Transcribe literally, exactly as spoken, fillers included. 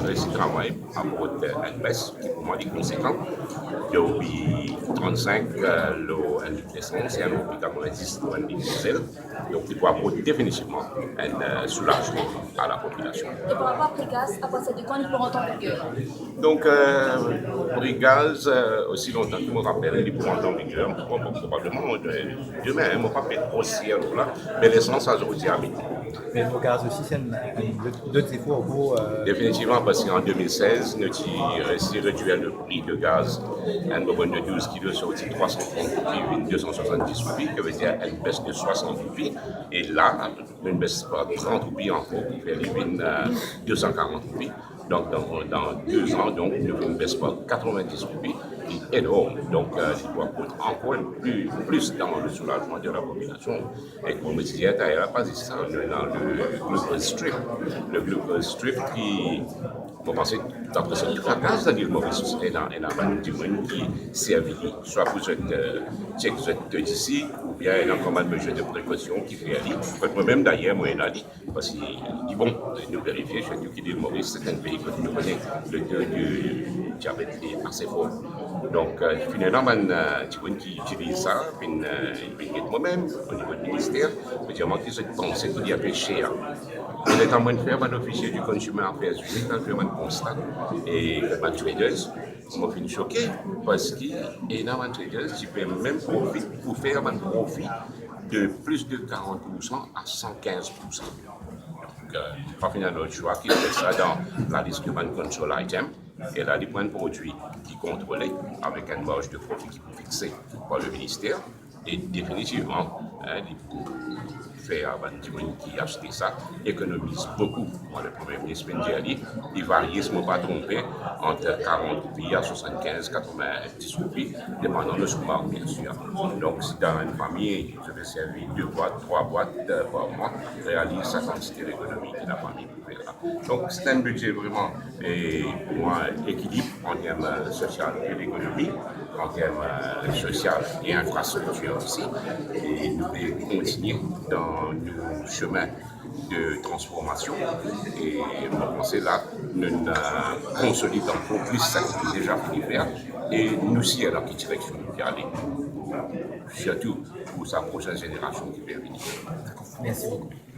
Resi travay pou aport enn bes ki pou mwa li konsekan, depi trant-sink, euh, lor enn lit lesans e anou pou katrevin-dis lor enn lit diesel. Donk, li pou aport definitivman enn, euh, soulazman a lapopilasion. E par rapor a pri gaz, a partir de kan li pou rant an viger? Donk, euh, pri gaz, euh, osi lontan ki mo rapel, li pou rant an viger, bon, bon, probableman, euh, demin, mo pa pe tro sir la, me lesans azordi a midi. Me lor gaz osi, se enn, enn lot, lot zefor pou, euh, Definitivman, parski an de mil sez, nou ti resi redwir le pri de gaz. Enn bonbonn de douz kilo sorti trwa san trant roupi, vinn de san swasann-dis roupi, ki ve dir enn bes de swasant roupi. E la, nou bes par trant roupi ankor, pou fer li vinn, euh, de san karant roupi. Donk, dan, dan de zan, donk, nou finn bes par katrevin-dis roupi, ki enorm. Donk, euh, li pou aport ankor enn pli, plis dan le soulazman de lapopilasion. E kouma mo ti dir taler, pa zis sa, nou ena le glucose strip. Le glucose strip ki, mo panse, dapre sa, tou lakaz dan Lil Moris, ena, ena bann dimoun ki servi li, swa pou zot, euh, tchek zot disik, oubien ena kouma mezir de prekosion ki fer li. Kot mwa mem, dayer, mo ena li, parski li bon, nou verifie, sirtou ki Lil Moris, se enn pei kot nou kone le to de diabet li ase for. Donk, euh, finn ena bann, euh, dimoun ki itiliz sa, finn, euh, finn get mwa mem, o nivo de minister, mo dir mwa ki zot panse ki li enpe ser. Me letan mo'nn fer bann ofisie di Consumer Affairs Unit, mo'nn fer bann konsta, e bann traders, mo finn soke, parski ena bann traders ki pe mem profit pou fer bann profi de plis de karant poursan a san kinz poursan. Donk, euh, pa finn ena lot swa ki met sa dan lalis de bann control item. E la, li pou enn prodwi ki kontrole, avek enn marz de profi ki pou fixe par le minister. E definitivman, hein, li pou fer bann dimoun ki aste sa ekonomiz boukou. Bon, le Premie Minis finn dir li, li varie, si mo pa tronpe, ant karant roupi a swasann-kinz, katrevin-dis roupi, depandan le soumar, biensir. Donk, si dan enn fami, zot pe servi de bwat, trwa bwat, euh, par mwa, realiz sa kantite lekonomi ki lafami pou fer la. Donk, se enn bidze vreman, e, pou mwa, ekilib an term, euh, sosial e lekonomi, an term, euh, sosial e infrastriktir osi. E nou pe kontigne dan nou semin de transformasion. E mo panse la, nou, euh, konsolid ankor plis sa ki nou deza fini fer e nou sir dan ki direksion nou pe ale, sirtou pou sa prosenn zenerasion ki pe vini. Mersi boukou.